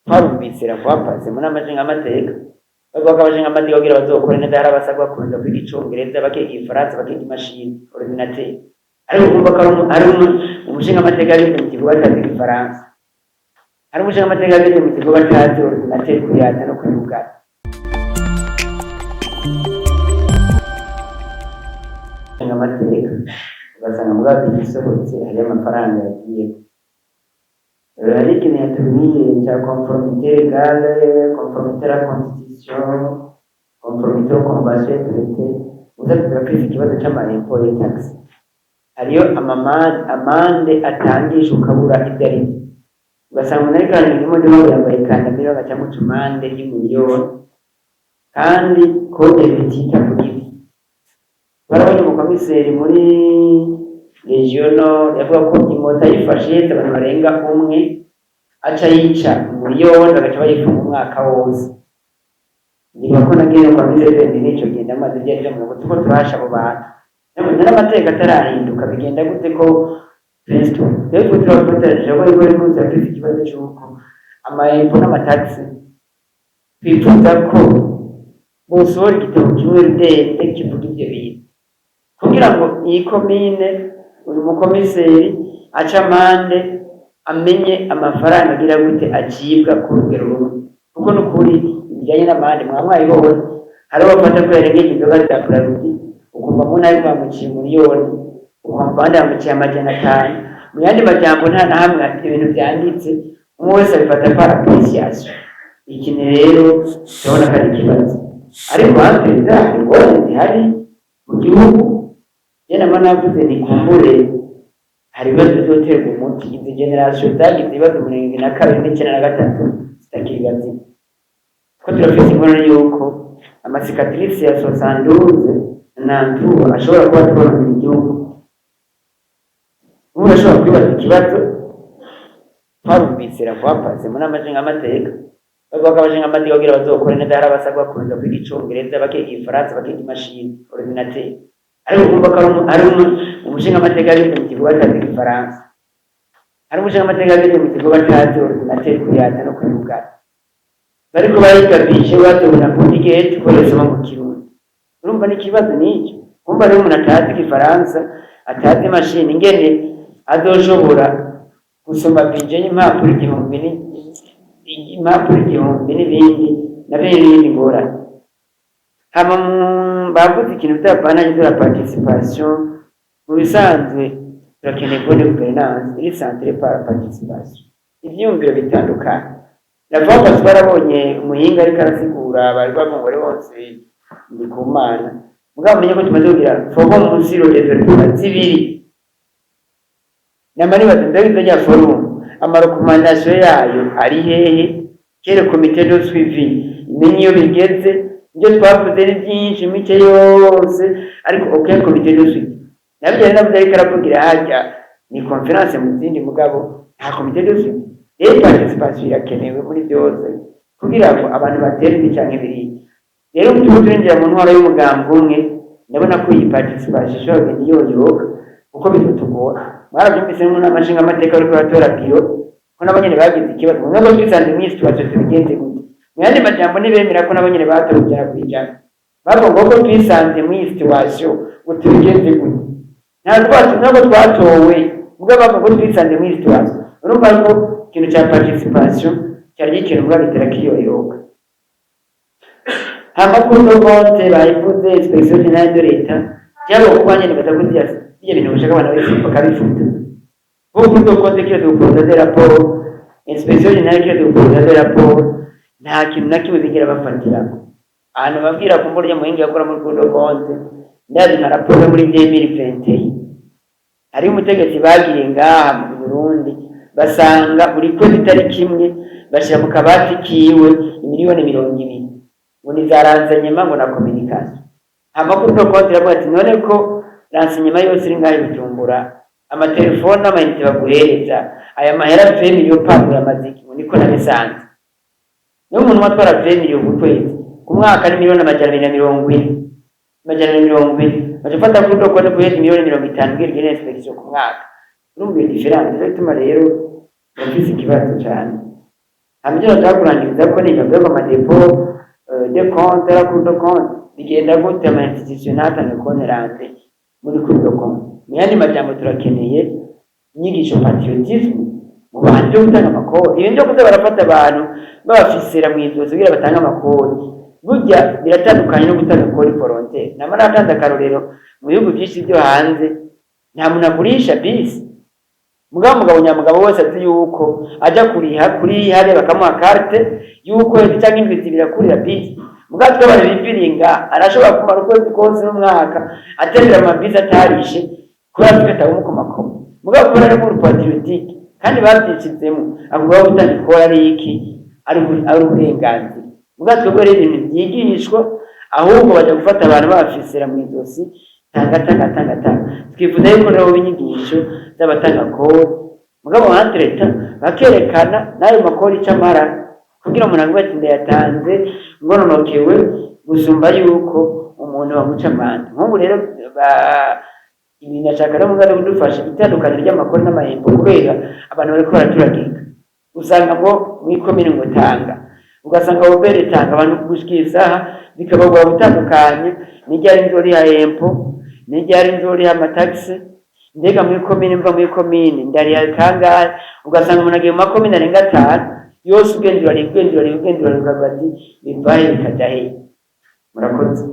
Twarumvise rakwapase mu nama nshingamateka bavuga ko abashingamateka kugira bazokore neza hari abasabwa kubanza kwiga icongereza, bakiga igifaransa, bakiga imashini ordinateur. Ariko kumva ko ari umushingamateka ageze mu kigo batazi igifaransa, hari umushingamateka ageze mu kigo batazi ordinateur kuyata no kuyugara. Nshingamateka ugasanga mugabo igisohotse hariyo amafaranga yagiyeko. Hari ikintu yatubwiye cya conformité légale, conformité à la constitution, conformité aux conventions et traités. Uza turafise ikibazo c'ama impôts et taxes. Hariyo amande atangisha ukabura ibyo ari byo, ugasanga umuntu ariko aranywa imodoka ngo yambaye kandambiri, bagaca amuca amande y'umiliyoni kandi code bitita kuri ibi. Barabonye umukomiseri muri regional yavuga ko imoto ayifashe ihetse abantu barenga umwe aca yica umuliyoni, bagaca bayifunga umwaka wose. Ndibuka ko nagiye kwa Miserende n'ico gihe ndamaze ryari mu ngo tuko turasha abo bantu n'amategeko atarahinduka. Bigenda gute ko Kristo rero twe turabafatanyije ko ariko munsi afise ikibazo c'uko ama impôts n'ama taxes, twifuza ko bosohora igitabo kimwe rudende kivuga ivyo bintu kugira ngo iyi komine, uyu mukomiseri aca amande, amenye amafaranga agira gute acibwa ku rugero rumwe, kuko n'ukuri ibijanye n'amande mwaba mwabibonye. Hariho bafata ko yarengeje inzoga za Brarudi, ukumva mu ntara bamuciye miliyoni, ukumva abandi bamuciye 500. Mu yandi majambo, nta na hamwe ibintu vyanditse, umwe wese abifata par appréciation. Ikintu rero turabona ko ari ikibazo, ariko hanze hari ingorane zihari mu gihugu. Je nama navuze nti kumbure hari ibibazo bizoterwa umuti. Izi générations zagize ibibazo 72 n'93 zitakiri bazima, ko turafise ingorane yuko ama cicatrices ya 72 nantu ashobora kuba twononera igihugu. Ubu urashobora kwibaza ikibazo. Twarumvise rakwapase mu nama nshingamateka bavuga ko abashingamateka kugira bazokore neza hari abasabwa kubanza kwiga icongereza, bakiga igifaransa, bakiga imashini ordinateur. Ariko kumva ko ari umushingamateka ageze mu kigo batazi igifaransa, hari umushingamateka ageze mu kigo batazi ordinateur kuyata no kuyugara, bariko barigabishe batobona kundi gete ko yosoma mu Kirundi. Urumva n'ikibazo n'icyo kumva rero umuntu atazi igifaransa, atazi imashini, ingene azoshobora gusoma budget y'impapuro 1000 impapuro 1000 n'ibindi navyo n'ibindi ngorane. Hama bavuze ikintu bita avantage de la participation. Mu bisanzwe turakeneye bonne gouvernance iri centrée par la participation, ivyiyumviro bitandukanye. Navuga ko twarabonye umuhinga ariko arasigura, bari bavuga bose Ndikumana. Mugabo mumenye ko tumaze kugira forum sur le développement zibiri. Nama nibaza mbega izo rya forum, ama recommandations yayo ari hehe? Quel comité de suivi imenye iyo bigeze? Ibyo twavuze ni byinshi, mike yose, ariko aucun comité de suivi. Nabyo yari navuze ariko aravugira hajya ni conférence mu zindi, mugabo nta comité de suivi. Rero participation irakenewe muri byose kugira ngo abantu batere ibi canke biriya. Rero turiko turinjira mu ntwaro y'umugambi umwe, ndabona ko iyi participation ishobora kugenda iyoyoka kuko bizotugora. Mwaravyumvise mu nama nshingamateka bariko baratora bureau ko nabo nyene bagize ikibazo ngo twisanze mw'iyi situation, tubigenze gute? Mu yandi majambo, ntibemera ko nabo nyene batowe 100%. Bavuga ngo ko twisanze mw'iyi situation ngo tubigenze gute? Ntabwo twatowe, mugabo bavuga ngo twisanze mw'iyi situation. Urumva ko ikintu ca participation cyari gikintu, mugabo gitera kiyoyoka. Hama cour des comptes bayivuze, inspection générale de l'État byabo kuba nyene batavuze ibyo bintu bashaka abantu wese bakabifuta. Kuko cour des comptes kiyo dukuza des rapports, inspection générale kiyo dukuza des rapports, nta kintu na kimwe bigera bafatirako. Ahantu babwira ko mburya muhinga yakora muri cour des comptes, ndazi nka raporo yo muri 2021, hariho umutegetsi bagiye ngaha mu Burundi, basanga buri kwezi itariki imwe bashyira mu kabati kiwe imiliyoni 20 ngo ni za renseignement ngo na communication. Hama cour des comptes iravuga ati: "None ko renseignement yose iri ngaha i Bujumbura, amatelefone n'ama unités baguhereza, aya mahera 20 millions par yamaze iki?" Ngo niko nabisanze. Niyo umuntu atwara 20 millions ku kwezi, ku mwaka ni miliyoni 240, 240. Baca ufata kuri do konti guheza miliyoni 50 ubwira igene inspection ku mwaka. Urumva iyo différence. Rero ituma rero urafise ikibazo cane. Hama ivyo bashaka kurangiriza ko ni ibintu ama dépôts de compte, la Cour de compte bigenda gute, ama institution ntatange compte rendu muri Cour de compte? Mu yandi majambo, turakeneye inyigisho patriotisme mu bantu byo gutanga amakori. Ibintu byo kuza barafata abantu babafisira mu izosi kugira batange amakori, burya biratandukanye no gutanga kori volontaire. Nama natanze akarorero: mu bihugu byinshi byo hanze nta muntu agurisha bisi, mugabo mugabo nyamugabo wese azi yuko aja kuriha kuri hariya bakamuha carte y'ukwezi cyangwa indwi 2 akurira bisi. Mugabo twe abantu bipiringa, arashobora kumara ukwezi kose n'umwaka aterera amabisi atarishe kubera ko atawumukomakoma. Mugabo kubera ari muri patriotique kandi babyishizemo, avuga ko gutanga ikora ari iki, ari uburenganzira. Mugabo twebwe rero ibintu byigishwa, ahubwo bajya gufata abantu babafisira mu izosi: tanga, tanga, tanga, tanga. Twifuza yuko rero inyigisho z'abatanga kori, mugabo entre leta bakerekana n'ayo makori icyo amara, kugira umuntu avuge ati ndayatanze ngononokewe, gusumba yuko umuntu bamuca amande. Nk'ubu rero ibi ndashaka rero mugabe kudufasha itandukaniro ry'amakori n'ama impôts, kubera abantu bariko baraturagirika. Usanga ngo mw'ikomine ngo tanga, ugasanga OBR tanga. Abantu gushika isaha bikabagora gutandukanya n'iryari nzoriha impôt, n'iryari nzoriha ama taxes. Mbega muri komine, mva muri komine ndariha kangahe? Ugasanga umuntu agiye mu makomine arenga atanu yose, ugenda urariha, ugenda urariha, ugenda urariha, ukavuga ati bivahe bikaja hehe? Murakoze.